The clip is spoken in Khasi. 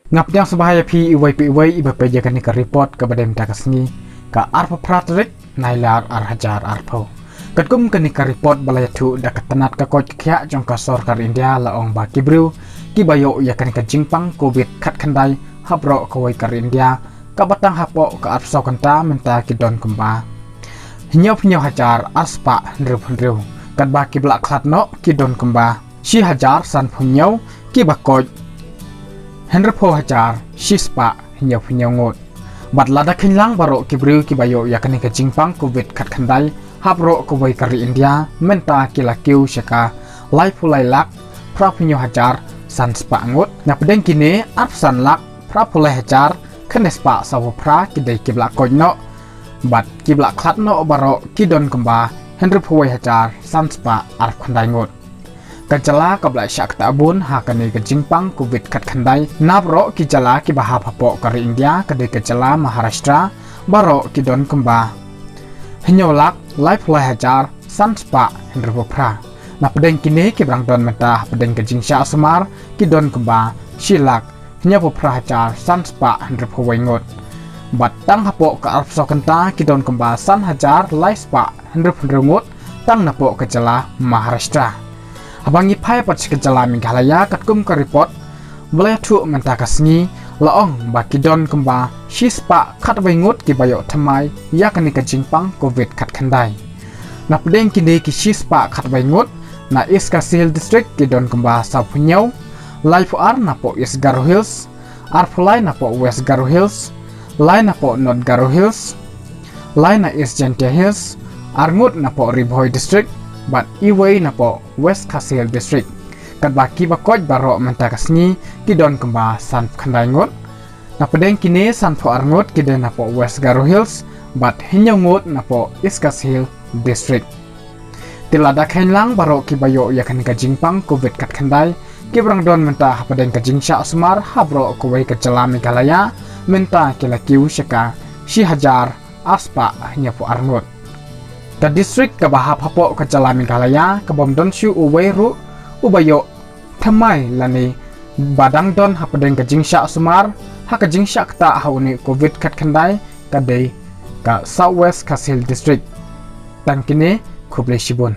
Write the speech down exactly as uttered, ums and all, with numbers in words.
Nga pdiang sngewbha ïa phi iwei pa iwei iba peit ïa kane ka report kaba dei mynta ka sngi, ka arphew phra tarik Nailar ar hajar arphew. Katkum kane ka report ba la ïathuh da ka tnat ka koit ka khiah jong ka sorkar India la ong ba ki briew kiba ïoh ïa kane ka jingpang covid khatkhyndai ha baroh kawei ka ri India, kaba tang hapoh ka arphew saw kynta mynta ki don kumba hynñiewphew hynñiew hajar ar spah hynriewphew hynriew, katba kiba la khlad noh ki don kumba shi hajar sanphew hynñiew, kiba koit hynriewphew hajar shi spah hynñiewphew hynñiew ngut. Bad lada kheiñ lang baroh ki briew kiba ïoh ïa kane ka jingpang covid khatkhyndai ha baroh kawei ka ri India mynta ki la kiew sha ka laiphew lai lak phraphew hynñiew hajar san spah ngut. Napdeng kine arphew san lak phraphew lai hajar khyndai spah sawphew phra ki dei kiba la koit noh, bad kiba la khlad noh baroh ki don kumba hynriewphew wei hajar san spah arphew khyndai ngut. Ka jylla kaba la shah ktah bun ha kane ka jingpang covid khatkhyndai na baroh ki jylla kiba hap hapoh ka ri India ka dei ka jylla Maharashtra, baroh ki don kumba hynñiew lak laiphew lai hajar san spah hynriewphew phra. Napdeng kine kiba dang don mynta hapdeng ka jingshah sumar ki don kumba shi lak hynñiewphew phra hajar san spah hynriewphew wei ngut. Bad tang hapoh ka arphew saw kynta ki don kumba san hajar lai spah hynriewphew hynriew ngut tang napoh ka jylla Maharashtra. Haba ngi phai pat sha ka jylla Meghalaya, katkum ka report ba la ïathuh mynta ka sngi, la ong ba ki don kumba shi spah khatwei ngut kiba ïoh thymmai ïa kane ka jingpang covid khatkhyndai. Napdeng kine ki shi spah khatwei ngut, na East Khasi Hills District ki don kumba sawphew hynñiew, laiphew ar napoh East Garo Hills, arphew lai napoh West Garo Hills, lai napoh North Garo Hills, lai na East Jaintia Hills, ar ngut napoh Ri Bhoi District, bad iwei napoh West Khasi Hills District. Katba kiba koit baroh mynta ka sngi ki don kumba sanphew khyndai ngut. Napdeng kine sanphew ar ngut ki dei napoh West Garo Hills, bad hynñiew ngut napoh East Khasi Hills District. Te lada kheiñ lang baroh kiba ïoh ïa kane ka jingpang covid khatkhyndai kiba dang don mynta hapdeng ka jingshah sumar ha baroh kawei ka jylla Meghalaya mynta ki la kiew sha ka shi hajar ar spah hynñiewphew ar ngut. Ka district kaba hap hapoh ka jylla Meghalaya kabym don shuh uwei ruh uba ïoh thymmai lane ba dang don hapdeng ka jingshah sumar ha ka jingshah ktah ha une u covid khatkhyndai ka dei ka South West Khasi Hills District. Tang kine, khublei shibun.